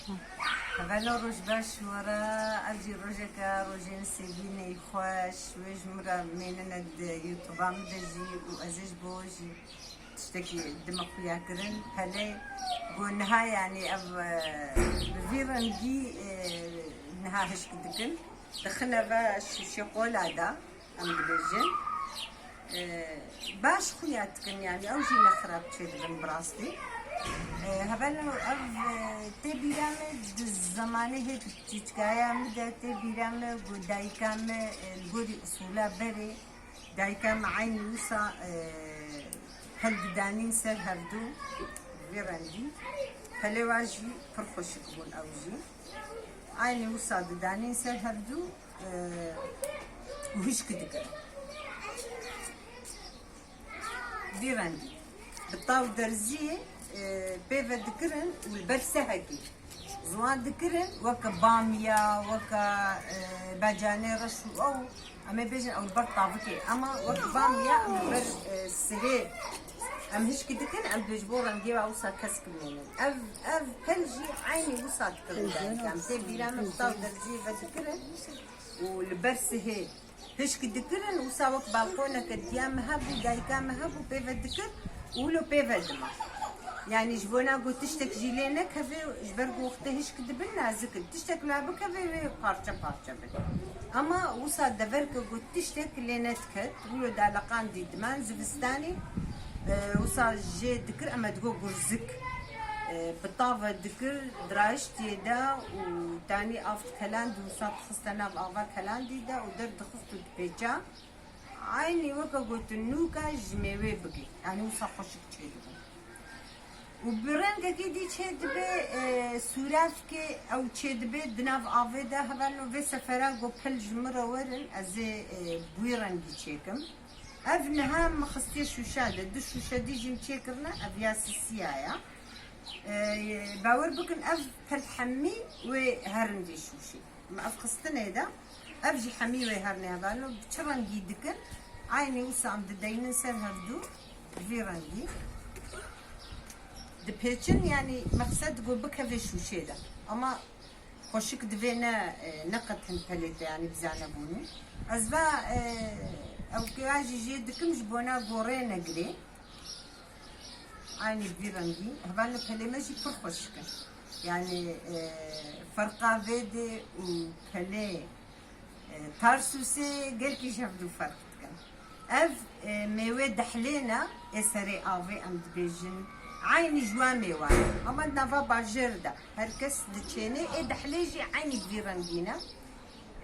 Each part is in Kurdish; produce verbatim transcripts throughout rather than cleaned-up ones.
Hevala roj baş were, ev jî rojeke rojên sêvî neyxweş, wê ji min re mênine di YouTube-a min de jî û ez ê ji bo jî tiştekî dime xuya kirin. Pelê ku niha, yanî ev, e, bi vî rengî, e, niha hişk dikin. Dixine ve şûşê qola de, em dibêjin. E, baş xuya dikin, yanî ew jî ne xirab çêdibin bi rastî. E, hevala ev, e, tê bîra me di zemanê hê çîçkaya min de tê bîra me ku dayika me, e, li gorî usûla berê, dayika me eynî wisa, e, pel didanîn ser hevdû vê rengî. Pelê wa jî pir xweşik bûn ew jî. Eynî wisa didanîn ser hevdû, e, û hişk dikirin. Vî rengî. Bi taw derziyê, e, pê ve dikirin û li ber sehekî ziwan dikirin, weke bamiya, weke, e, becanê reş û ew, em ê bêjin ew li ber tavikê. Ema weke bamiya em li ber, e, sihê. Em hişkî dikin, em dibê ji bo rengê ve wisa kesk bimînin. Ev, ev pel jî eynî wisa dikirin dayika. Em tê bîra me bi taw derziyê ve dikirin û li ber sihê hişk dikirin, wisa wek balkoneke diya me hebû, dayika me hebû, pê ve dikir û wilo pê ve dima. Yanî ji bona ku tiştek jî lê nekeve, ji ber ku wextê hişk dibin nazik in. Tiştek la bikeve wê parçe parçe bin. Ama wisa deverke ku tiştek lê nediket, wilo daleqandî diman zivistanî, e, wisa jê dikir, em ê digo gurzik. E, bi tave dikir, dirayiştiyê de û tanî av dikeland û wisa dixiste nav ava kelandî de û derdixist û dipêça. Eynî weke gotin nûka ji mêwê bigî. Yanî wisa xweşik çêdibin. Û bi rengekî dî çêdibe, e, sûravkê ew çêdibe di nav avê de. Hevalno vê sefera got pel ji min re werin, ez ê, e, bi wî rengî çêkim. Ev niha min xistiye şûşa de, du şûşe dî jî min çêkirine, ev ya sisiya ya. E, bawer bikin ev pel hemî wê herin vê şûşê. Min ev xistinê de, ev jî hemî wê herinê hevalno. Bi çi rengî dikin? Eynî wisa em dideynin ser hevdû, vî rengî. Dipêçin, yanî mexsed got bikeve şûşê de. Ama xweşik divê ne, e, ne qet hin pelê te, yanî bizane bûnû. Ez va, e, ew kiya jî jê dikim ji bona gorê negirê. Eynî vî rengî. Hevalno pelê me jî pir xweşik in. Yanî, e, ferqa vê dê û pelê, e, Tarsûsê gelkî ji hevdû ferq dikin. Ev, e, mêwe dehlêna ê serê avê em dibêjin. Eynî ji wan mêwan e. Ama di nava bajêr de her kes diçêne. Ê dehlê jî eynî bi vî rengî ne.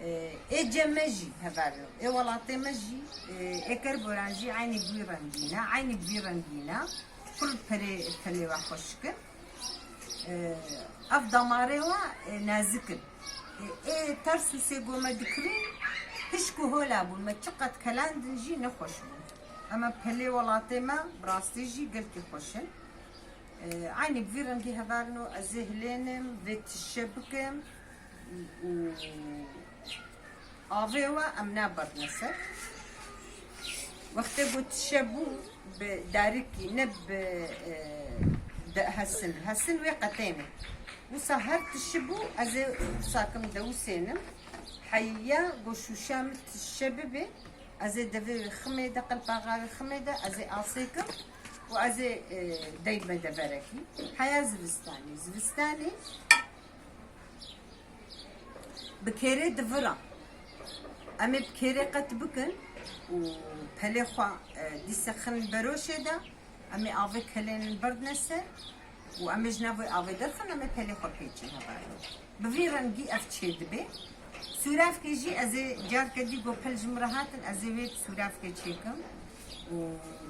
E, ê cem me jî hevalno. Ê welatê me jî, e, ê kerboran jî eynî bi vî rengî ne. Eynî bi vî rengî ne. Pir perê, pelê we xweşik in. E, ev damarê we, e, nazik in. E, ê Tarsûsê ku me dikirî, hişk û hola bûn. Me çiqet kelandin jî nexweş bûn. Ema pelê welatê me bi rastî jî gelkî xweş in. E, eynî bi vî rengî hevalno ez ê hilênim, vê tişe bikim û avê we em naberdine ser. Wextê ku tişe bû bi darikî ne bi, e, de hesin. Hesin wê qetêne. Wisa her tişi bû, ez ê wisa kim dewisênim. Heya ku şûşa min tişe bibe, ez ê devê wê ximê de, qelpaxa wê ximê de, ez ê asê kim û ez ê, e, deyme deverekî. Heya zivistanê. Zivistanê bi kêrê divira. Em ê bi kêrê qet bikin û pelê xwe, e, dîse xin beroşê de, em ê avê kelên berdine ser û em ê ji nav wê avê derxin, em ê pelê xwe pêçin hevalno. Bi vî rengî ev çêdibe. Sûravkê jî ez ê carke dî ku pel ji min re hatin, ez ê wê sûravkê çêkim û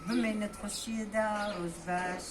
bimêne di xweşiyê de, roj baş.